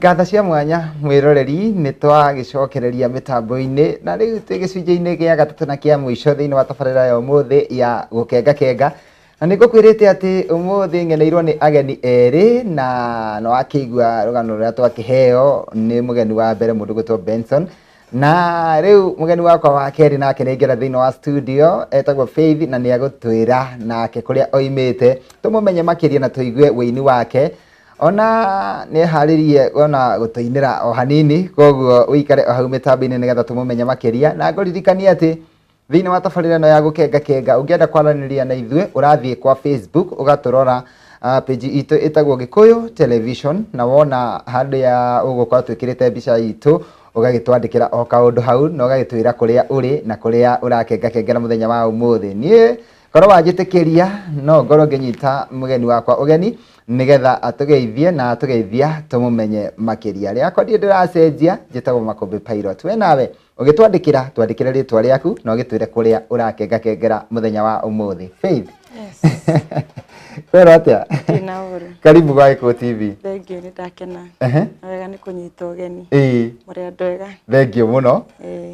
Ngatho cia mwanya mwĩroreri, nĩ twagĩcokereria mĩtambo-inĩ na rĩu twĩ gĩcunjĩ-inĩ gĩa gatatũ na kĩa mũico thĩinĩ wa tabarĩra ya ũmũthĩ ya Gũkengakenga. Na nĩ ngũkwĩrĩte atĩ ũmũthĩ ngeneirwo nĩ ageni erĩ, na nĩ wakĩigua rũgano rũrĩa twakĩheo nĩ mũgeni wa mbere mũndũ gwĩtwo Benson. Na rĩu mũgeni wakwa wa kerĩ nake nĩ aingĩra thĩinĩ wa studio, etagwo Faith, na nĩ egũtwĩra nake kũrĩa oimĩte, tũmũmenye makĩria na tũigue ũini wake. Ona nĩ eharĩrie ona gũtũinĩra o hanini, koguo ũikare o hau mĩtambo-inĩ nĩgetha tũmũmenye makĩria. Na ngũririkanie atĩ thĩinĩ wa tabarĩra ĩno ya Gũkengakenga, ũngĩenda kwaranĩria na ithuĩ ũrathiĩ kwa Facebook ũgatũrora, page itũ ĩtagwo Gĩkũyũ Television, na wona harĩa ũgũkorwo twĩkĩrĩte mbica itũ ũgagĩtwandĩkĩra o kaũndũ hau na ũgagĩtwĩra kũrĩa ũrĩ na kũrĩa ũrakengakengera mũthenya wa ũmũthĩ. Niĩ korwo wanjĩtĩkĩria no ngorwo ngĩnyita mũgeni wakwa ũgeni nĩgetha atũgeithie na atũgeithia tũmũmenye makĩria. Rĩakwa ndirĩ ndĩracenjia, njĩtagwo Makũmbĩ Pilot. We nawe ũgĩtwandĩkĩra, twandĩkĩre rĩtwa rĩaku na ũgĩtwĩre kũrĩa ũrakengakengera mũthenya wa ũmũthĩ. Faith. Yes. Kwĩrwo atĩa? Ndina ũru. Karibu gwa Gĩkũyũ TV. Thank you, nĩ ndakena. Na wega nĩ kũnyita ũgeni. Mũrĩ andũ ega. Thank you mũno.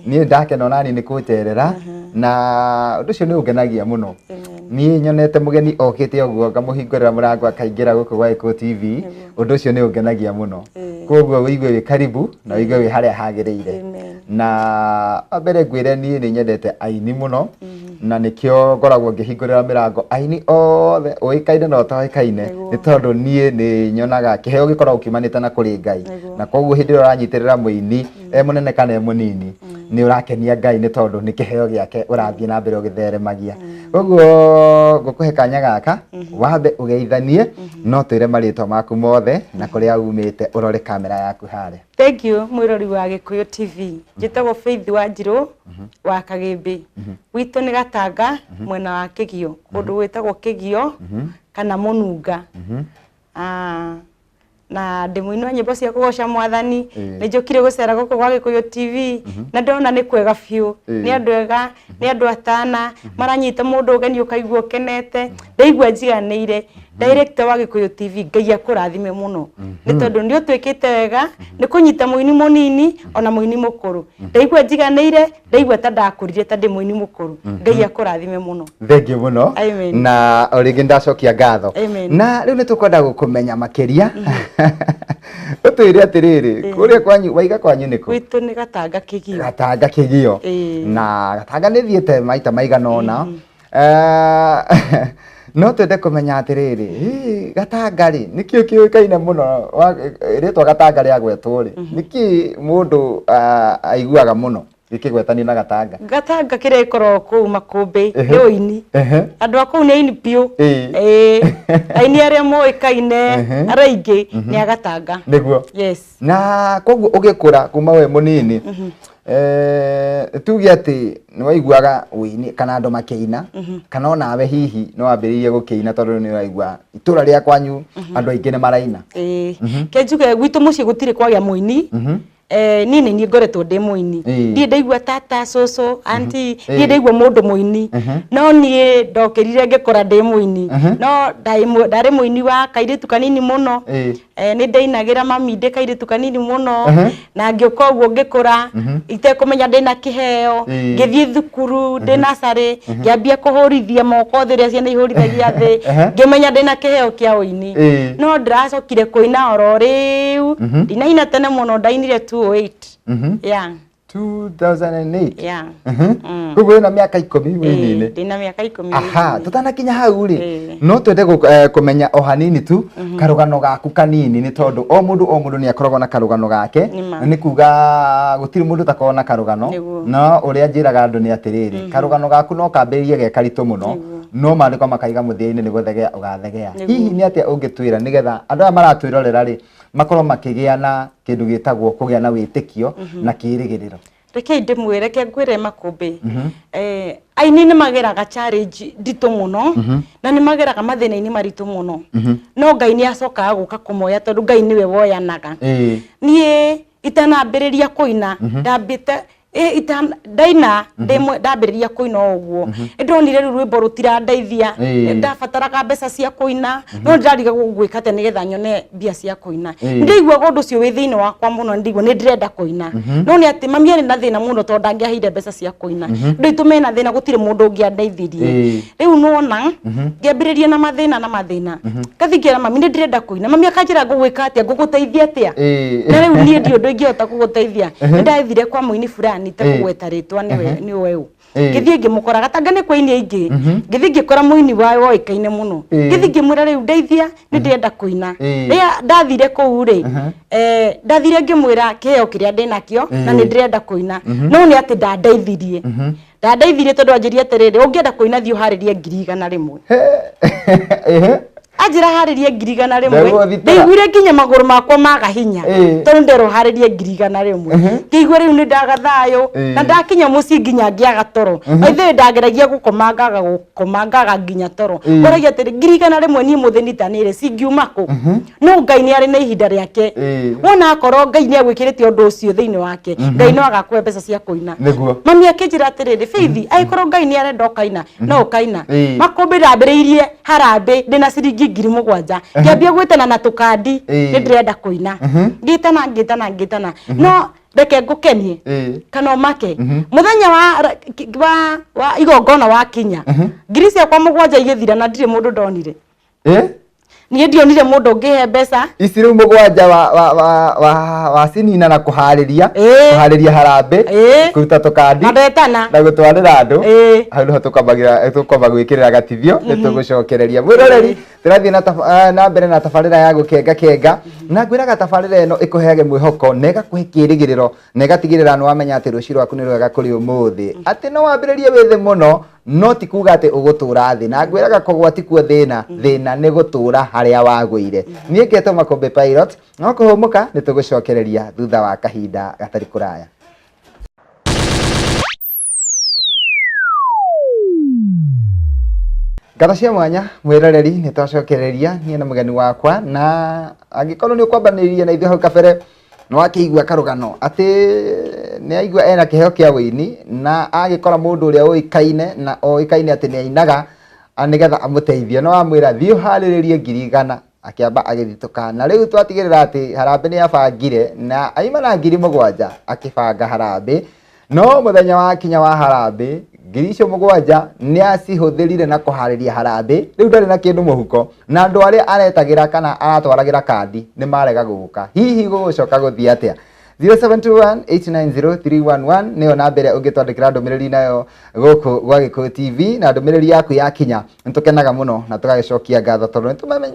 Niĩ ndakena onani nĩ kũnjerera, na ũndũ ũcio nĩ ũngenagia mũno. Niĩ nyonete mũgeni okĩte ũguo ngamũhingũrĩra mũrango akaingĩra gũkũ gwa Gĩkũyũ TV, ũndũ ũcio nĩ ũngenagia mũno. Koguo wĩigue wĩ karibu na wĩigue wĩ harĩa hagĩrĩire. Na wa mbere ngwĩre niĩ nĩ nyendete aini mũno, na nĩkĩo ngoragwo ngĩhingũrĩra mĩrango aini othe ũĩkaine na ũtoĩkaine, nĩ tondũ niĩ nĩ nyonaga kĩheo gĩkoragwo kiumanĩte na kũrĩ Ngai. Na koguo hĩndĩ ĩrĩa ũranyitĩrĩra mũini e mũnene kana e mũnini, nĩ ũrakenia Ngai, nĩ tondũ nĩ kĩheo gĩake ũrathiĩ na mbere ũgĩtheremagia. Koguo ngũkũhe kanya gaka wambe ũgeithanie, no twĩre marĩtwa maku mothe na kũrĩa umĩte, ũrore kamera yaku harĩa. Thank you mwĩrori wa Gĩkũyũ TV. Njĩtagwo Faith Wanjirũ wa Kagĩmbĩ. Gwitũ nĩ Gatanga, mwena wa Kĩgio, kũndũ gwĩtagwo Kĩgio kana Mũnunga. Na ndĩ mũini wa nyĩmbo cia kũgoca Mwathani. Nĩ njũkire gũcera gũkũ gwa Gĩkũyũ TV na ndona nĩ kwega biũ. Nĩ andũ ega, nĩ andũ atana, maranyita mũndũ ũgeni ũkaigua ũkenete, ndaigua njiganĩire. Director wa Gĩkũyũ TV, Ngai akũrathime mũno. Nĩ tondũ nĩ ũtwĩkĩte wega, nĩ kũnyita mũini mũnini ona mũini mũkũrũ. Ndaigua njiganĩire, ndaigua ta ndakũrire ta ndĩ mũini mũkũrũ. Ngai akũrathime mũno. Thank you mũno. Amen. Na o rĩngĩ ndacokia ngatho. Amen. Na rĩu nĩ tũkwenda gũkũmenya makĩria. Ũtwĩre atĩrĩrĩ, kũrĩa kwanyu, waiga kwanyu nĩ kũ? Gwitũ nĩ Gatanga Kĩgio. Gatanga Kĩgio. Na Gatanga nĩ thiĩte maita maigana ũna. No twende kũmenya atĩrĩrĩ, Gatanga rĩ, nĩkĩĩ kĩũĩkaine mũno, rĩtwa Gatanga rĩagwetwo rĩ, nĩkĩĩ mũndũ aiguaga mũno gĩkĩgwetanio na Gatanga? Gatanga kĩrĩa gĩkoragwo kũu Makũmbĩ nĩ ũini. Andũ a kũu nĩ aini biũ. Aini arĩa moĩkaine arĩa aingĩ nĩ a Gatanga. Nĩguo. Yes. Na koguo ũgĩkũra kuma wĩ mũnini, tuge atĩ nĩ waiguaga ũini kana andũ makĩina, kana onawe hihi nĩ wambĩrĩirie gũkĩina tondũ nĩ ũraigua itũra rĩa kwanyu andũ aingĩ nĩ maraina? Ĩĩ. Ke njuge gwitũ mũciĩ gũtirĩ kwagĩa mũini. Niĩ nĩ niĩ ngoretwo ndĩ mũini. Ndirĩ ndaigua tata, cũcũ, auntie, ndirĩ ndaigua mũndũ mũini. No niĩ ndokĩrire ngĩkora ndĩ mũini. No ndarĩ mũini wa kairĩtu kanini mũno. Nĩ ndainagĩra mami ndĩ kairĩtu kanini mũno. Na ngĩũka ũguo ngĩkũra, itekũmenya ndĩna kĩheo, ngĩthiĩ thukuru, ndĩ nursery, ngĩambia kũhũrithia moko thĩ ũrĩa ciana ihũrithagia thĩ, ngĩmenya ndĩna kĩheo kĩa ũini. No ndĩracokire kũina oro rĩu, ndinaina tene mũno, ndainire 208. Yeah. 2008. Yeah. Koguo wĩna mĩaka 10 wĩini-inĩ. Ndĩna mĩaka 10 Aha, wĩini-inĩ. Tũtanakinya hau rĩ, no twende kũmenya o hanini tu karũgano gaku kanini, nĩ tondũ o mũndũ o mũndũ nĩ akoragwo na karũgano gake. Nĩ ma. Na nĩ kuga gũtirĩ mũndũ ũtakoragwo na karũgano. No ũrĩa njĩraga andũ nĩ atĩrĩrĩ, karũgano gaku no kambĩrĩrie ge karitũ mũno, no maandĩko makaiga mũthia-inĩ nĩ gũthegea ũgathegea. Hihi nĩ atĩa ũngĩtwĩra nĩgetha andũ aya maratwĩrorera rĩ makorwo makĩgĩa na kĩndũ gĩtagwo kũgĩa na wĩtĩkio na kĩĩrĩgĩrĩro? Rekei ndĩmwĩre, reke ngwĩre Makũmbĩ. Aini nĩ mageraga challenge nditũ mũno, na nĩ mageraga mathĩna-inĩ maritũ mũno. No Ngai nĩ acokaga gũka kũmoya tondũ Ngai nĩwe woyanaga. Niĩ itanambĩrĩria kũina, ndambĩte Ndaina ndĩmwe ndambĩrĩria kũina o ũguo, nĩndonire rĩu rwĩmbo rũtirandeithia. Ndabataraga mbeca cia kũina, no ndĩrarigagwo ngwĩka atĩa nĩgetha nyone mbia cia kũina. Nĩndaiguaga ũndũ ũcio wĩ thĩinĩ wakwa mũno, nĩndaigua nĩ ndĩrenda kũina, no nĩ atĩ mami arĩ na thĩna mũno tondũ ndangĩaheire mbeca cia kũina. Andũ aitũ mena thĩna, gũtirĩ mũndũ ũngĩandeithirie. Rĩu nĩwona ngĩambĩrĩria na mathĩna na mathĩna, ngathiĩ ngera mami nĩ ndĩrenda kũina, mami akanjĩra ngũgwĩka atĩa, ngũgũteithia atĩa? Na rĩu niĩ ndiũ ũndũ ingĩhota gũgũteithia. Nĩ ndathire kwa mũini fulani, itekũgweta rĩtwa, nĩwe nĩwe ũ. Ngĩthiĩ ngĩmũkora gatanga nĩ kwa aini aingĩ, ngĩthiĩ ngĩkora mũini wa woĩkaine mũno, ngĩthiĩ ngĩmwĩra rĩu ndeithia, nĩ ndĩrenda kũina. Rĩrĩa ndathire kũu rĩ, ndathire ngĩmwĩra kĩheo kĩrĩa ndĩnakĩo na nĩ ndĩrenda kũina, no nĩ atĩ ndandeithirie, ndandeithirie tondũ anjĩrie atĩrĩrĩ, ũngĩenda kũina thiĩ ũharĩrie 100,000. Anjĩra harĩrie 100,000. Ndeguo thitara. Ndaiguire nginya magũrũ makwa maga hinya, tondũ nderwo harĩrie 100,000. Ngĩigua rĩu nĩ ndaga thayũ. Na ndakinya mũciĩ nginya ngĩaga toro. By the way, ndageragia gũkoma ngaga gũkoma, ngaga nginya toro. Ngoragia atĩrĩ, 100,000 niĩ mũthĩni ta niĩ rĩ, cingiuma kũ? No Ngai nĩ arĩ na ihinda rĩake. Wona akorwo Ngai nĩ agwĩkĩrĩte ũndũ ũcio thĩinĩ wake, Ngai no agakũhe mbeca cia kũina. Mami akĩnjĩra atĩrĩrĩ, Faith, angĩkorwo Ngai nĩ arenda ũkaina, no ũkaina. Makũmbĩ ndambĩrĩirie harambĩ ndĩna ciringi 7,000, ngĩambia gwĩtana na tũkandi, nĩ ndĩrenda kũina. Ngĩtana ngĩtana ngĩtana, no reke ngũkenie kana ũmake, mũthenya wa igongona wakinya, 7,000 igĩthira na ndirĩ mũndũ ndonire. Niĩ ndionire mũndũ ũngĩhe mbeca. Ici rĩu mũgwanja wa wa wa wa wa cinina na kũharĩria, kũharĩria harambĩ, kũruta tũkandi na ndetana na gũtwarĩra andũ. Hau nĩho tũkwambagira, tũkwamba gwĩkĩrĩra gatithio, nĩ tũgũcokereria mwĩroreri. Tũrathiĩ na mbere na tabarĩra ya gũkenga kenga, na ngwĩraga tabarĩra ĩno ĩkũheage mwĩhoko na ĩgakũhe kĩrĩgĩrĩro na ĩgatigĩrĩra nĩ wamenya atĩ rũciũ rwaku nĩ rwega kũrĩ ũmũthĩ, atĩ no wambĩrĩrie wĩ thĩ mũno, no ti kuga atĩ ũgũtũra thĩ. Na ngwĩraga kũgwa ti kuo thĩna, thĩna nĩ gũtũra harĩa wagũire. Niĩ ngetwo Makũmbĩ Pilot, no kũhũmũka nĩ tũgũcokereria thutha wa kahinda gatarĩ kũraya. Ngatho cia mwanya mwĩroreri, nĩ twacokereria niĩ na mũgeni wakwa, na angĩkorwo nĩ ũkwambanĩrĩria na ithuĩ hau kabere, nĩ wakĩigua karũgano atĩ nĩ aigua ena kĩheo kĩa ũini na agĩkora mũndũ ũrĩa ũĩkaine na oĩkaine atĩ nĩ ainaga nĩgetha amũteithie, no amwĩra thiĩ ũharĩrĩrie 100,000, akĩamba agĩthitũka. Na rĩu twatigĩrĩra atĩ harambĩ nĩ abangire na aima na 7,000 akĩbanga harambĩ, no mũthenya wa kinya wa harambĩ, 7,000 nĩ acihũthĩrire na kũharĩria harambĩ. Rĩu ndarĩ na kĩndũ mũhuko, na andũ arĩa aretagĩra kana aratwaragĩra kandi nĩ marega gũka. Hihi gũgũcoka gũthiĩ atĩa? 0721890311 nĩyo namba ĩrĩa ũngĩtwandĩkĩra ndũmĩrĩri nayo gũkũ gwa Gĩkũyũ TV, na ndũmĩrĩri yaku yakinya nĩ tũkenaga mũno na tũgagĩcokia ngatho, tondũ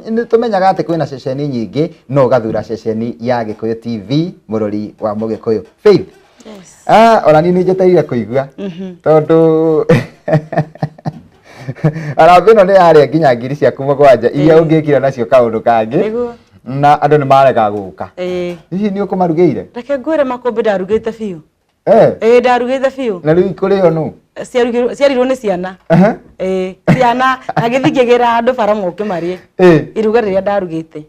nĩ tũmenyaga atĩ kwĩna ceceni nyingĩ, no ũgathura ceceni ya Gĩkũyũ TV, mũrori wa Mũgĩkũyũ. Faith. Yes. Ona niĩ nĩ njetereire kũigua, tondũ harambĩ ĩno nĩ yarĩa nginya 7,000 iria ũngĩkire nacio kaũndũ kangĩ. Na andũ nĩ marega gũka. Hihi nĩ ũkũmarugĩire? Reke ngwĩre Makũmbĩ, ndarugĩte biũ. Ĩĩ, ndarugĩte biũ. Na rĩu ikũrĩo nũ? Ciarirwo nĩ ciana. Ĩĩ, ciana, na gĩthiĩ ngĩgĩra andũ bara moke marĩe iruga rĩrĩa ndarugĩte.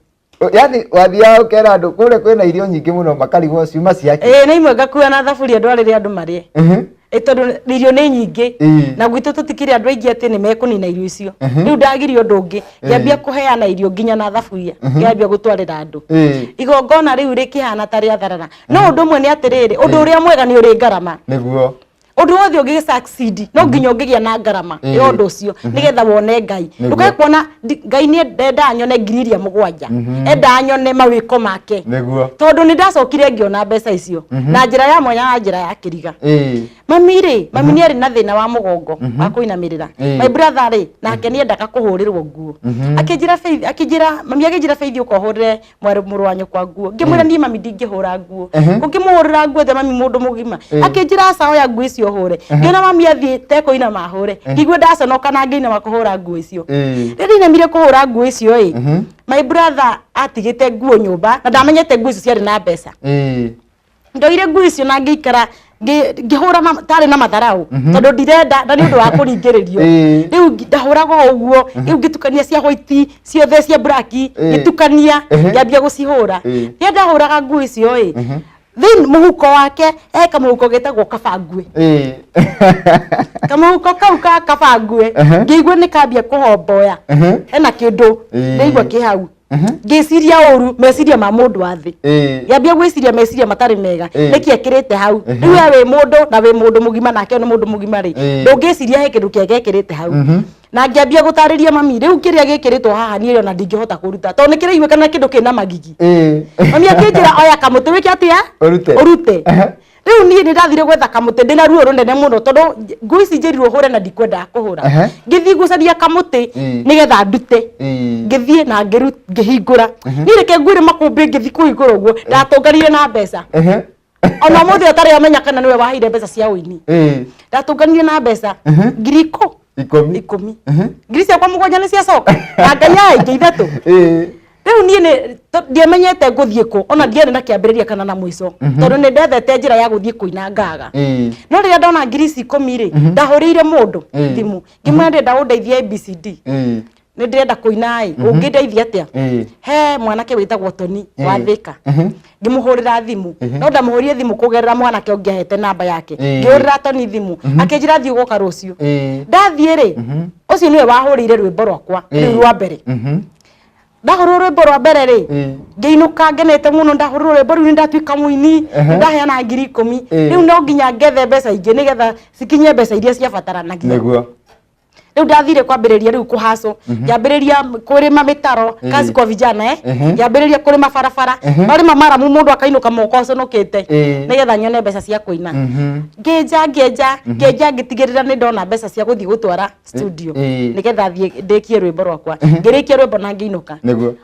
Yani wathiaga ũkera andũ kũrĩa kwĩna irio nyingĩ mũno, makarigwo ciuma ciake. Ĩĩ, na imwe ngakua na thaburia ndwarĩre andũ marĩe. Ĩ tondũ irio nĩ nyingĩ, na gwitũ tũtikĩrĩ andũ aingĩ atĩ nĩ mekũnina irio icio. Rĩu ndagirie ũndũ ũngĩ, ngĩambia kũheana irio nginya na thaburia, ngĩambia gũtwarĩra andũ. Igongona rĩu rĩkĩhana ta rĩatharara, no ũndũ ũmwe nĩ atĩrĩrĩ, ũndũ ũrĩa mwega nĩ ũrĩ ngarama. Ũndũ wothe ũngĩ succeed no nginya ũngĩgĩa na ngarama ya ũndũ ũcio nĩgetha wone Ngai. Ndũkae kuona Ngai nĩ endaga nyone 7,000, endaga nyone mawĩko make. Tondũ nĩ ndacokire ngĩona mbeca icio na njĩra ya mwanya, na njĩra ya kĩriga. Mami rĩ, mami nĩ arĩ na thĩna wa mũgongo wa kũinamĩrĩra. My brother rĩ, nake nĩ endaga kũhũrĩrwo nguo. Akĩnjĩra Faith, akĩnjĩra mami, akĩnjĩra Faith, ũka ũhũrĩre mwarĩ mũrũ wa nyũkwa nguo. Ngĩmwĩra niĩ mami ndingĩhũra nguo, ũngĩmũhũrĩra nguo atĩa mami mũndũ mũgima? Akĩnjĩra aca, oya nguo icio ũhũre. Ngĩona mami athiĩ tekũinama ahũre, ngĩigua ndaconoka na ngĩinama kũhũra nguo icio. Rĩrĩa ndainamire kũhũra nguo icio ĩ, my brother atigĩte nguo nyũmba na ndamenyete nguo icio ciarĩ na mbeca. Ndoire nguo icio na ngĩikara ngĩhũra tarĩ na matharau, tondũ ndirenda na nĩ ũndũ wa kũringĩrĩrio. Rĩu ndahũraga o ũguo, rĩu ngĩtukania cia white ciothe, cia black, ngĩtukania, ngĩambia gũcihũra. Rĩrĩa ndahũraga nguo icio ĩ, Then mũhuko wake he kamũhuko getagwo kabangue. Kamũhuko kau ka kabangue ngĩigua nĩ kambia kũhomboya. Hena kĩndũ ndaigua kĩ hau. Ngĩciria ũru meciria ma mũndũ wa thĩ. Ngĩambia gwĩciria meciria matarĩ mega. Nĩkĩ ekĩrĩte hau? Rĩu we wĩ mũndũ na wĩ mũndũ mũgima nake nĩ mũndũ mũgima rĩ. Ndũngĩciria he kĩndũ kĩega ekĩrĩte hau. Na ngĩambia gũtarĩria mami rĩu kĩrĩa gĩkĩrĩtwo haha niĩ ona ndingĩhota kũruta tondũ nĩ kĩraiguĩkana kĩndũ kĩna magigi. Mami akĩnjĩra oya kamũtĩ wĩke atĩa? Ũrute. Rĩu niĩ nĩ ndathire gwetha kamũtĩ ndĩna ruo rũnene mũno tondũ nguo ici njĩrirwo hũre na ndikwendaga kũhũra. Ngĩthiĩ gũcaria kamũtĩ nĩgetha ndute. Ngĩthiĩ na ngĩhingũra. Niĩ reke ngwĩre makũmbĩ ngĩthiĩ kũhingũra ũguo ndatũnganire na mbeca. Ona ũmũthĩ ũtarĩ amenya kana nĩwe waheire mbeca cia ũini. Ndatũnganire na mbeca ngiri ikũmi. Ngiri ciakwa mũgwanja nĩ ciacoka na Ngai aingĩ ithatũ. Rĩu niĩ nĩ ndiamenyete ngũthiĩ kũ ona ndiarĩ na kĩambĩrĩria kana na mũico tondũ nĩ ndethete njĩra ya gũthiĩ kũina ngaga. No rĩrĩa ndona ngiri ici ikũmi rĩ ndahũrĩire mũndũ thimũ ngĩmwĩra ndĩrenda ũndeithie ABCD. Nĩ ndĩrenda kũina ĩ ũngĩndeithia atĩa? He mwanake wĩtagwo Tony wa Thika. Ngĩmũhũrĩra thimũ no ndamũhũrire thimũ kũgerera mwanake ũngĩ ahete namba yake. Ngĩhũrĩra Tony thimũ akĩnjĩra thiĩ ũgoka rũciũ. Ndathiĩ rĩ ũcio nĩwe wahũrĩire rwĩmbo rwakwa rĩu rwa mbere. Ndahũrwo rwĩmbo rwa mbere rĩ ngĩinũka ngenete mũno ndahũrwo rwĩmbo rĩu nĩ ndatuĩka mũini ndaheana ngiri ikũmi. Rĩu no nginya ngethe mbeca ingĩ nĩgetha cikinye mbeca iria ciabataranagia. Nĩguo. Rĩu ndathire kwambĩrĩria rĩu kũhacwo ngĩambĩrĩria kũrĩma mĩtaro kazi kwa vijana ngĩambĩrĩria kũrĩma barabara marĩma maramu mũndũ akainũka moko aconokĩte nĩgetha nyone mbeca cia kũina. Ngĩenja ngĩenja ngĩenja ngĩtigĩrĩra nĩ ndona mbeca cia gũthiĩ gũtwara studio nĩgetha thiĩ ndĩkie rwĩmbo rwakwa. Ngĩrĩkia rwĩmbo na ngĩinũka.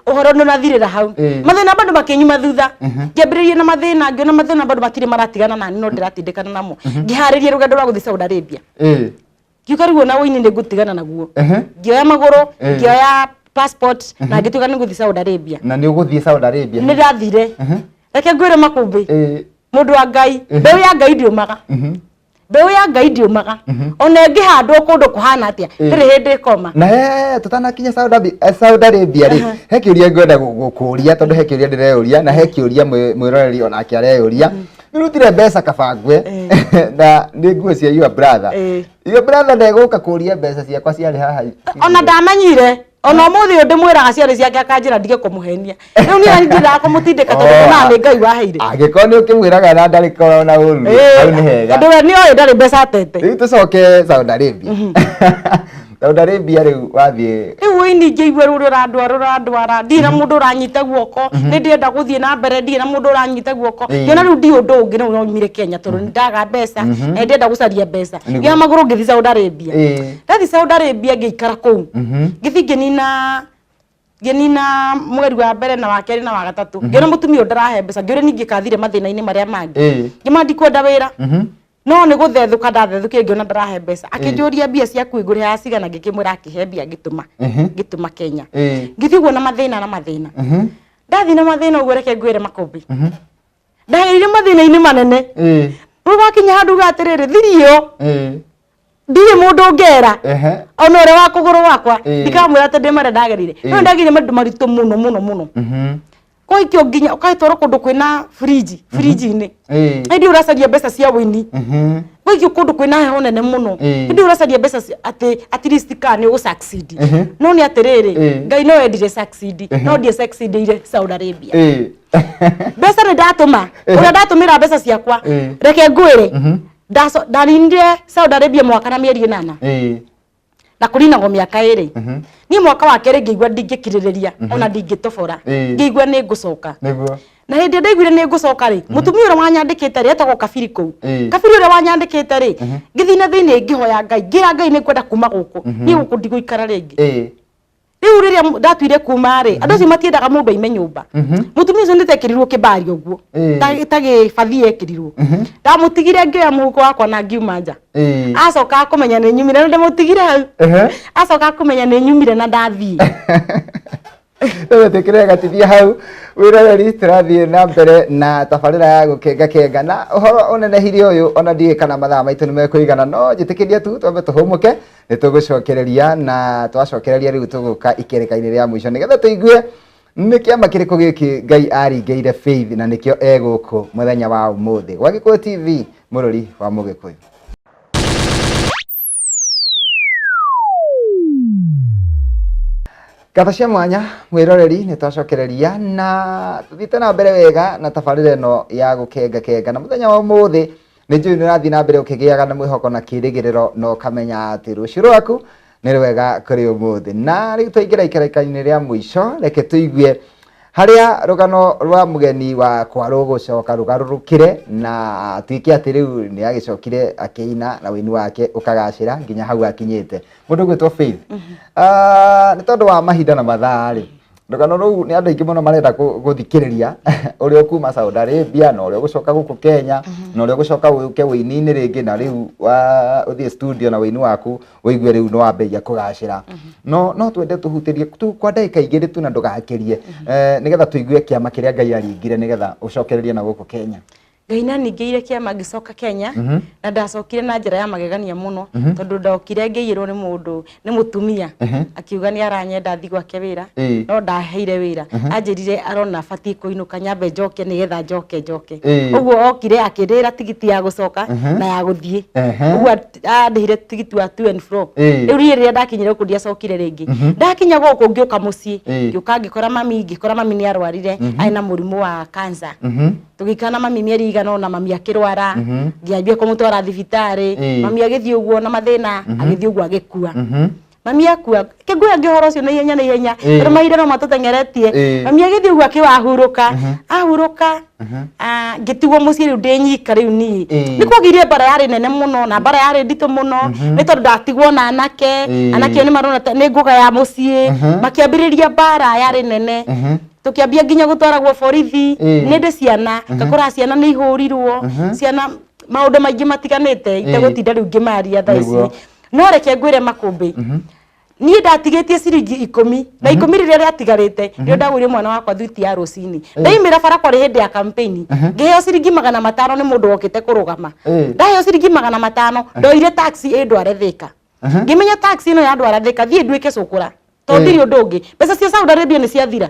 Ũhoro nĩ ũrathirĩra hau. Mathĩna bado makĩnyuma thutha. Ngĩambĩrĩria na mathĩna ngĩona mathĩna bado matirĩ maratigana nani no ndĩratindĩkana namo. Ngĩharĩria rũgendo rwa gũthiĩ Saudi Arabia. Ngiuga rĩu ona ũini nĩ ngũtigana naguo. Ngĩoya magũrũ, ngĩoya passport na ngĩtuĩka nĩ ngũthiĩ Saudi Arabia. Na nĩ ũgũthiĩ Saudi Arabia? Nĩ ndathire. Reke ngwĩre makũmbĩ. Mũndũ wa Ngai, mbeũ ya Ngai ndĩũmaga. Mbeũ ya Ngai ndĩũmaga. Ona ĩngĩhandwo kũndũ kũhana atĩa, ndĩrĩ hĩndĩ ĩkoma. Na he tũtanakinya Saudi Arabia rĩ, he kĩũria ngwenda gũkũria tondũ he kĩũria ndĩreyũria na he kĩũria mwĩroreri onake areyũria. Nĩrutire mbeca kabangwe na nĩ nguo cia your brother. Your brother ndegũka kũria mbeca ciakwa ciarĩ haha. Ona ndamenyire ona ũmũthĩ ũyũ ndĩmwĩraga ciarĩ ciake akanjĩra ndige kũmũhenia. Rĩu niĩ ndĩraga kũmũtindĩka tondũ nyonaga nĩ Ngai waheire. Angĩkorwo nĩ ũkĩmwĩraga na ndarĩ korwo na ũru, hau nĩ hega. Tondũ we nĩ oĩ ndarĩ mbeca atete. Rĩu tũcoke Saudi Arabia. Saudi Arabia rĩu wathiĩ. Rĩu ũini ngĩigua rũrĩa ũrandwara ũrandwara ndirĩ na mũndũ ũranyita guoko nĩ ndĩrenda gũthiĩ na mbere ndirĩ na mũndũ ũranyita guoko. Ngĩona rĩu ndirĩ ũndũ ũngĩ rĩu no nyumire Kenya tondũ nĩ ndaga mbeca na ndĩrenda gũcaria mbeca. Ngĩoya magũrũ ngĩthiĩ Saudi Arabia. Ndathiĩ Saudi Arabia ngĩikara kũu. Ngĩthiĩ ngĩnina mweri wa mbere na wa kerĩ na wa gatatũ. Ngĩona mũtumia ũyũ ndarahe mbeca ngĩũria ningĩ kathire mathĩna-inĩ marĩa mangĩ. Ngĩmwĩra ndikwenda wĩra. No nĩ gũthethũka ndathethũkire ngĩona ndarahe mbeca. Akĩnjũria mbia ciaku ngũrĩhaga cigana ngĩkĩmwĩra akĩhe mbia ngĩtũma. Ngĩtũma Kenya. Ngĩthiĩ ũguo na mathĩna na mathĩna. Ndathiĩ na mathĩna ũguo reke ngwĩre makũmbĩ. Ndagereire mathĩna-inĩ manene. Rĩu wakinya handũ uga atĩrĩrĩ thiri ĩyo ndirĩ mũndũ ũngera ona ũrĩa wa kũgũrũ gwakwa ndikamwĩra atĩ ndĩ marĩa ndagereire. No ndagereire maũndũ maritũ mũno mũno mũno. Kũhikio nginya ũgatwarwo kũndũ kwĩna fridge fridge-inĩ. Hĩndĩ ĩyo ũracaria mbeca cia ũini. Kũhikio kũndũ kwĩna heho nene mũno. Hĩndĩ ĩyo ũracaria mbeca atĩ at least kana nĩ ũgũ succeed. No nĩ atĩrĩrĩ Ngai no endire succeed no ndiĩ succeedire Saudi Arabia. Mbeca nĩ ndatũma ũrĩa ndatũmĩra mbeca ciakwa reke ngwĩre ndaninire Saudi Arabia mwaka na mĩeri ĩnana. Na kũninagwo mĩaka ĩrĩ. Niĩ mwaka wa kerĩ ngĩigua ndingĩkirĩrĩria ona ndingĩtobora. Ngĩigua nĩ ngũcoka. Na hĩndĩ ĩrĩa ndaiguire nĩ ngũcoka rĩ, mũtumia ũrĩa wanyandĩkĩte rĩ, etagwo Kabiri kũu. Kabiri ũrĩa wanyandĩkĩte rĩ, ngĩthiĩ na thĩinĩ ngĩhoya Ngai, ngĩra Ngai nĩ ngwenda kuma gũkũ. Niĩ gũkũ ndigũikara rĩngĩ. Rĩu rĩrĩa ndatuire kuma rĩ, andũ acio matiendaga mũndũ aime nyũmba. Mũtumia ũcio nĩtekĩrirwo kĩbari ũguo. Ta gĩbathi ekĩrirwo. Ndamũtigire ngĩoya mũhuko wakwa na ngiuma nja. Acoka kũmenya nĩ nyumire na ndĩmũtigire hau. Acoka kũmenya nĩ nyumire na ndathiĩ. Rĩu gatithia hau wĩroreri tũrathiĩ na mbere na tabarĩra ya gũkenga kenga na ũhoro ũnenehire ũyũ ona ndiũĩ kana mathaa maitũ nĩ mekũigana no njĩtĩkĩria tu twambe tũhũmũke nĩ tũgũcokereria na twacokereria rĩu tũgũka ikereka-inĩ rĩa mũico nĩgetha tũigue Nĩ kĩama kĩrĩkũ gĩkĩ Ngai aringĩire Faith na nĩkĩo e gũkũ mũthenya wa ũmũthĩ gwa Gĩkũyũ TV, mũrũri wa Mũgĩkũyũ. Ngatho cia mwanya mwĩroreri, nĩ twacokereria na tũthiĩte na mbere wega na tabarĩra ĩno ya gũkenga kenga, na mũthenya wa ũmũthĩ nĩ njũĩ nĩ ũrathiĩ na mbere ũkĩgĩaga na mwĩhoko na kĩrĩgĩrĩro na ũkamenya atĩ rũciũ rwaku nĩ rwega kũrĩ ũmũthĩ. Na rĩu twaingĩra ikereka-inĩ rĩa mũico, reke tũigue harĩa rũgano rwa mũgeni wakwa rũgũcoka rũgarũrũkĩre na atuĩke atĩ rĩu nĩ agĩcokire akĩina na wĩini wake ũkagacĩra nginya hau akinyĩte. Mũndũ ũgwĩtwo Faith, nĩ tondũ wa mahinda na mathaa rĩ, rũgano rũu nĩ andũ aingĩ mũno marenda gũthikĩrĩria, ũrĩa ũkuma Saudi Arabia na ũrĩa ũgũcoka gũkũ Kenya na ũrĩa ũgũcoka ũke wĩini-inĩ rĩngĩ, na rĩu ũthiĩ studio na wĩini waku ũigue rĩu nĩ wambĩrĩria kũgacĩra. No twende tũhutĩrie tu kwa ndagĩka igĩrĩ tu na ndũgakĩrie, nĩgetha tũigue kĩama kĩrĩa Ngai aringire nĩgetha ũcokererie na gũkũ Kenya. Ngai nĩaningĩire kĩama ngĩcoka Kenya, na ndacokire na njĩra ya magegania mũno, tondũ ndokire ngĩiyĩrwo nĩ mũndũ, nĩ mũtumia, akiuga nĩ aranyenda thiĩ gwake wĩra, no ndaheire wĩra. Anjĩrire arona batiĩ kũinũka nyambe njoke nĩgetha njoke njoke. Ũguo okire akĩndĩhĩra tigiti ya gũcoka na ya gũthiĩ. Ũguo andĩhire tigiti wa to and fro. Rĩu niĩ rĩrĩa ndakinyire gũkũ ndiacokire rĩngĩ. Ndakinya gũkũ ngĩũka mũciĩ, ngĩũka ngĩkora mami, ngĩkora mami nĩ arwarire, arĩ na mũrimũ wa cancer. Tũgĩikara na mami mĩeri igana ũna, mami akĩrwara, ngĩambia kũmũtwara thibitarĩ, mami agĩthiĩ ũguo na mathĩna, agĩthiĩ ũguo agĩkua. Mami akua, kĩnguoya ngĩ ũhoro ũcio na ihenya na ihenya, tondũ mahinda no matũteng'eretie. Mami agĩthiĩ ũguo akĩwahurũka, ahurũka, ngĩtigwo mũciĩ rĩu ndĩ nyika rĩu niĩ. Nĩ kwagĩire mbara yarĩ nene mũno na mbara yarĩ nditũ mũno, nĩ tondũ ndatigwo na anake, anake nĩ marona ta nĩ ngũgaya mũciĩ, makĩambĩrĩria mbara yarĩ nene. Tũkĩambia nginya gũtwaragwo borithi, nĩ ndĩ ciana, ngakora ciana nĩ ihũrirwo, ciana maũndũ maingĩ matiganĩte, itegũtinda rĩu ngĩmaria thaa ici. No reke ngwĩre makũmbĩ, niĩ ndatigĩtie ciringi 10 na 10 rĩrĩa rĩatigarĩte, nĩrĩo ndagũrire mwana wakwa thuiti ya rũcinĩ. Ndaimĩra bara kwarĩ hĩndĩ ya campaign, ngĩheo ciringi 500 nĩ mũndũ wokĩte kũrũgama. Ndaheo ciringi 500, ndoire taxi ĩndware Thĩka. Ngĩmenya taxi ĩno yandwara Thĩka, thiĩ nduĩke cũkũra. Tondũ ndirĩ ũndũ ũngĩ. Mbeca cia Saudi Arabia nĩ ciathira.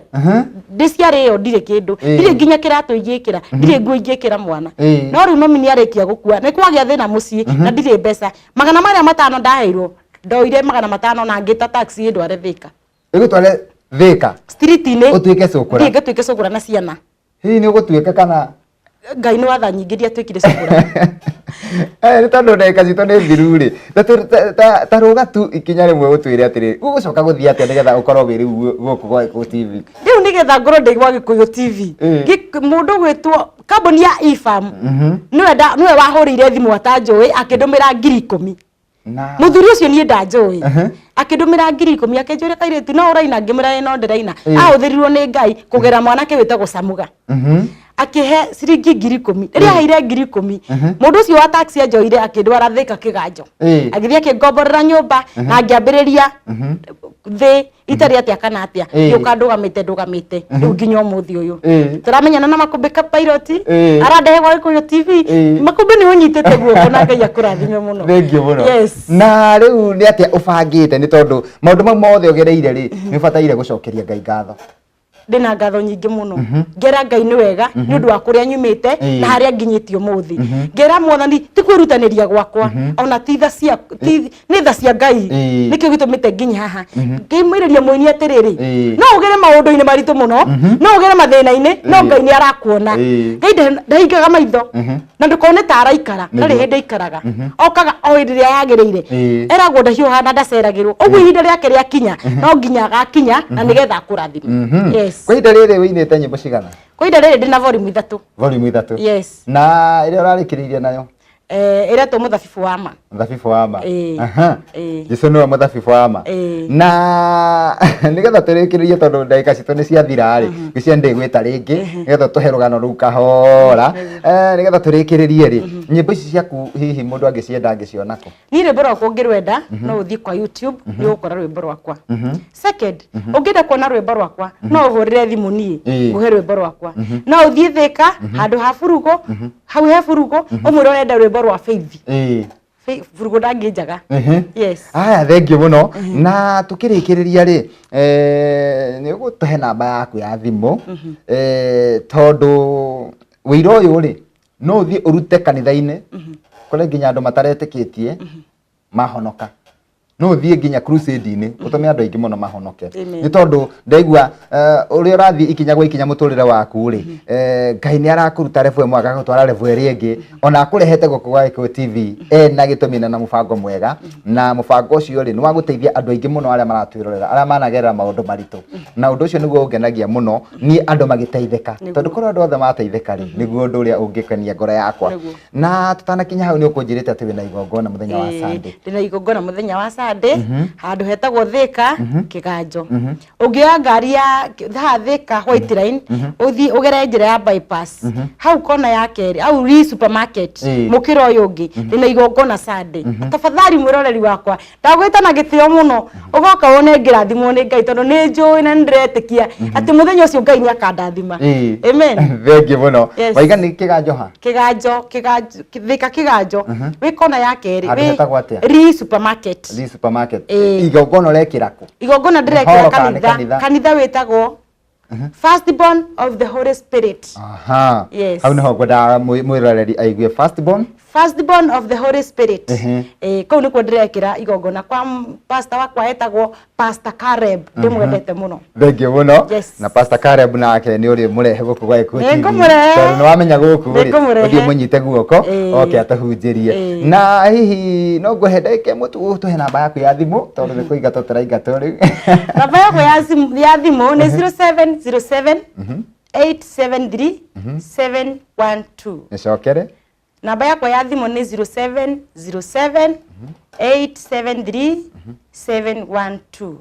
Ndĩciarĩo ndirĩ kĩndũ. Ndirĩ nginya kĩratũ ingĩkĩra, ndirĩ nguo ingĩkĩra mwana. No rĩu mami nĩ arĩkia gũkua, nĩ kwagĩa thĩna mũciĩ na ndirĩ mbeca. 500 ndaheirwo, ndoire 500 na ngĩta taxi ĩndware Thĩka. Ĩgũtware Thĩka? Street-inĩ. Ũtuĩke cũkũra? Thiĩ ngatuĩke cũkũra na ciana. Hihi nĩ ũgũtuĩka kana? Ngai nĩ watha nyingĩ ndiatuĩkire cũkũra. Nĩ tondũ ndagĩka citũ nĩ thiru rĩ, ta rũga tu ikinya rĩmwe ũtwĩre atĩrĩrĩ, ũgũcoka gũthiĩ atĩa nĩgetha ũkorwo wĩ rĩu gũkũ gwa Gĩkũyũ TV? Rĩu nĩgetha ngorwo ndĩ gwa Gĩkũyũ TV, mũndũ ũgwĩtwo kambuni ya eFarm, nĩwe wahũrĩire thimũ atanjũĩ, akĩndũmĩra 10,000. Mũthuri ũcio niĩ ndanjũĩ. Akĩndũmĩra 10,000, akĩnjũria kairĩtu no ũraina, ngĩmwĩra ĩĩ no ndĩraina. Ahũthĩrirwo nĩ Ngai kũgera mwanake wĩtagwo Samuga. Akĩhe ciringi 10,000. Rĩrĩa aheire 10,000, mũndũ ũcio wa taxi anjoire akĩndwara Thĩka Kĩganjo. Agĩthiĩ akĩngomborera nyũmba na ngĩambĩrĩria thĩ itarĩ atĩa kana atĩa. Ngĩũka ndũgamĩte ndũgamĩte rĩu nginya ũmũthĩ ũyũ. Tũramenyana na Makũmbĩ ka Pilot, arandehe gwa Gĩkũyũ TV. Makũmbĩ nĩ ũnyitĩte guoko na Ngai akũrathime mũno. Thank you mũno. Yes. Na rĩu nĩ atĩa ũbangĩte, nĩ tondũ maũndũ mau mothe ũgereire rĩ, nĩ ũbataire gũcokeria Ngai ngatho? Ndĩna ngatho nyingĩ mũno. Ngera Ngai nĩ wega nĩ ũndũ wa kũrĩa nyumĩte na harĩa nginyĩtie ũmũthĩ. Ngera Mwathani ti kwĩrutanĩria gwakwa, ona ti tha cia, ti, nĩ tha cia Ngai. Nĩkĩo gĩtũmĩte nginye haha. Ngĩmwĩrĩria mũini atĩrĩrĩ, no ũgere maũndũ-inĩ maritũ mũno, no ũgere mathĩna-inĩ, no Ngai nĩ arakuona. Ngai ndahingaga maitho. Na ndũkone ta araikara, ndarĩ hĩndĩ aikaraga. Okaga o hĩndĩ ĩrĩa yagĩrĩire. Eragwo ndahiũhaga na ndaceragĩrwo. Ũguo ihinda rĩake rĩakinya, no nginya agakinya na nĩgetha akũrathime. Yes. Kwa ihinda rĩrĩ wĩinĩte nyĩmbo cigana? Kwa ihinda rĩrĩ ndĩna volume 3. Volume 3? Yes. Na ĩrĩa ũrarĩkĩrĩirie nayo? Ĩretwo Mũthabibũ wa Ma. Mũthabibũ wa Ma. Jesu nĩwe mũthabibũ wa ma. Na nĩgetha tũrĩkĩrĩrie tondũ ndagĩka citũ nĩ ciathira rĩ, ngwĩciria ndĩgwĩta rĩngĩ nĩgetha tũhe rũgano rũu kahora. Nĩgetha tũrĩkĩrĩrie rĩ, nyĩmbo ici ciaku hihi mũndũ angĩcienda angĩciona kũ? Niĩ rwĩmbo rwakwa ũngĩrwenda no ũthiĩ kwa YouTube nĩ ũgũkora rwĩmbo rwakwa. Second, ũngĩenda kuona rwĩmbo rwakwa no ũhũrĩre thimũ niĩ ngũhe rwĩmbo rwakwa. No ũthiĩ Thĩka handũ ha Burugo, hau he Burugo, ũmwĩre ũrenda rwĩmbo rwa Faith. Burugu ndangĩnjaga. Yes. Aya, thengiũ mũno. Na tũkĩrĩkĩrĩria rĩ, nĩ ũgũtũhe namba yaku ya thimũ, tondũ wĩira ũyũ rĩ, no ũthiĩ ũrute kanitha-inĩ kũrĩ nginya andũ mataretĩkĩtie mahonoka, no ũthiĩ nginya crusade-inĩ ũtũme andũ aingĩ mũno mahonoke. Amen. Nĩ tondũ ndaigua ũrĩa ũrathiĩ ikinya gwa ikinya mũtũrĩre waku rĩ, Ngai nĩ arakũruta level ĩmwe agagũtwara level ĩrĩa ĩngĩ, ona akũrehete gũkũ gwa Gĩkũyũ TV ena gĩtũmi na mũbango mwega, na mũbango ũcio rĩ nĩ wa gũteithia andũ aingĩ mũno arĩa maratwĩrorera, arĩa managerera maũndũ maritũ, na ũndũ ũcio nĩguo ũngenagia mũno niĩ, andũ magĩteithĩka, tondũ korwo andũ othe mateithĩka rĩ, nĩguo ũndũ ũrĩa ũngĩkenia ngoro yakwa. Na tũtanakinya hau, nĩ ũkũnjĩrĩte atĩ wĩna igongona mũthenya wa Sunday. Ndĩna igongona mũthenya wa Sunday handũ hetagwo Thika Kĩganjo. Ũngĩoya ngari ya haha Thika White Line, ũthiĩ ũgere njĩra ya bypass, hau kona ya kerĩ, hau Lee Supermarket, mũkĩra ũyũ ũngĩ, ndĩna igongona Sunday. Tafadhali mwĩroreri wakwa, ndagwĩta na gĩtĩo mũno ũgoka wone ngĩrathimwo nĩ Ngai, tondũ nĩ njũĩ na nĩ ndĩretĩkia atĩ mũthenya ũcio Ngai nĩ akandathima. Amen. Thengiũ mũno. Yes. Waiga nĩ Kĩganjo ha? Kĩganjo, Kĩganjo, Thika Kĩganjo, wĩ kona ya kerĩ. Handũ hetagwo atĩa? Lee Supermarket. Lee Supermarket. Ĩĩ. Igongona ũrekĩra kũ? Igongona Nĩ ndĩrekĩra horo kana nĩ kanitha. Kanitha? Kanitha wĩtagwo Firstborn of the Holy Spirit. Aha. Yes. Hau nĩho ngwendaga mwĩroreri aigue Firstborn. Firstborn of the Holy Spirit. Kũu nĩkuo ndĩrekĩra igongona kwa pastor wakwa etagwo Pastor Caleb, ndĩmwendete mũno. Thengiũ mũno. Yes. Na Pastor Caleb nake nĩ ũrĩ mũrehe gũkũ gwa Gĩkũyũ TV. Nĩngũmũrehe. Tondũ nĩ wamenya gũkũ rĩ, Nĩngũmũrehe. ũthiĩ mũnyite guoko oke atũhunjĩrie. Na hihi no ngũhe ndagĩka ĩmwe tu ũtũhe namba yaku ya thimũ, tondũ nĩ kũingatwo tũraingatwo rĩu. Namba yakwa ya thimũ nĩ 0707 873 712. Nĩcokere. Namba yakwa ya thimũ nĩ 0707 873 712.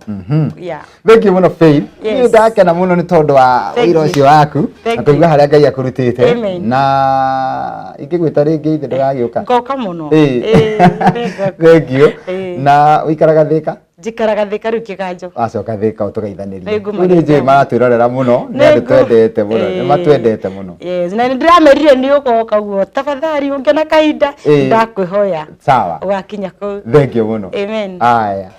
Yeah. Thengiũ mũno, Faith. Yes. Niĩ ndakena mũno nĩ tondũ wa Thank wĩra you. ũcio waku Thank na kũigua you. harĩa Ngai akũrutĩte. Amen. Na ingĩgwĩta rĩngĩ ithe ndũgagĩũka? Ngoka mũno. Ĩĩ. Ĩĩ, nĩngoka. Thengiũ. Ĩĩ. Na ũikaraga Thĩka? Njikaraga Thĩka rĩu Kĩganjo. Wacoka Thĩka ũtũgeithanĩrie. Nĩngũmageithania. Rĩu nĩ njũĩ maratwĩrorera mũno, nĩ andũ twendete mũno, nĩ matwendete mũno. Yes, na nĩ ndĩramerire nĩ ũgoka guo, tafadhali ũngĩona kahinda, ndakwĩhoya Sawa. ũgakinya kũu. Thengiũ mũno. Amen. Aya,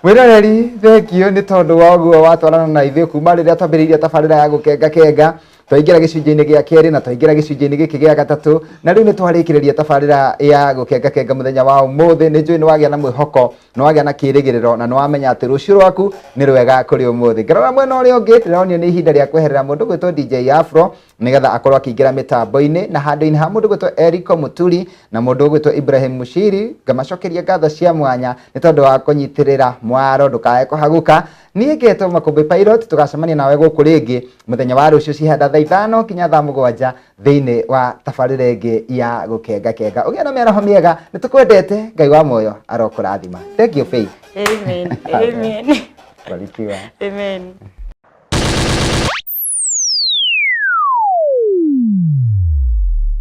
mwĩroreri, thengiũ nĩ tondũ wa ũguo watwarana na ithuĩ kuma rĩrĩa twambĩrĩirie tabarĩra ya Gũkenga Kenga, twaingĩra gĩcunjĩ-inĩ gĩa kerĩ na twaingĩra gĩcunjĩ-inĩ gĩkĩ gĩa gatatũ, na rĩu nĩ twarĩkĩrĩria tabarĩra ya Gũkenga Kenga mũthenya wa ũmũthĩ. Nĩ njũĩ nĩ wagĩa na mwĩhoko, nĩ wagĩa na kĩrĩgĩrĩro, na nĩ wamenya atĩ rũciũ rwaku nĩ rwega kũrĩ ũmũthĩ. Ngarora mwena ũrĩa ũngĩ, ndĩronio nĩ ihinda rĩa kweherera mũndũ gwĩtwo DJ Afro nĩgetha akorwo akĩingĩra mĩtambo-inĩ, na handũ-inĩ ha mũndũ gwĩtwo Eriko Muturi na mũndũ ũgwĩtwo Ibrahim Mushiri, ngamacokeria ngatho cia mwanya nĩ tondũ wa kũnyitĩrĩra mwaro ndũkae kũhagũka. Niĩ ngetwo Makũmbĩ Pilot, tũgacemania nawe gũkũ rĩngĩ mũthenya wa rũciũ cihanda thaa 5 nginya thaa 7 thĩinĩ wa tabarĩra ĩngĩ ya Gũkenga Kenga. Ũgĩe na mĩaraho mĩega, nĩ tũkwendete, Ngai wa muoyo arokũrathima. Thank you, Faith. Amen. Amen. Barikiwa. Amen.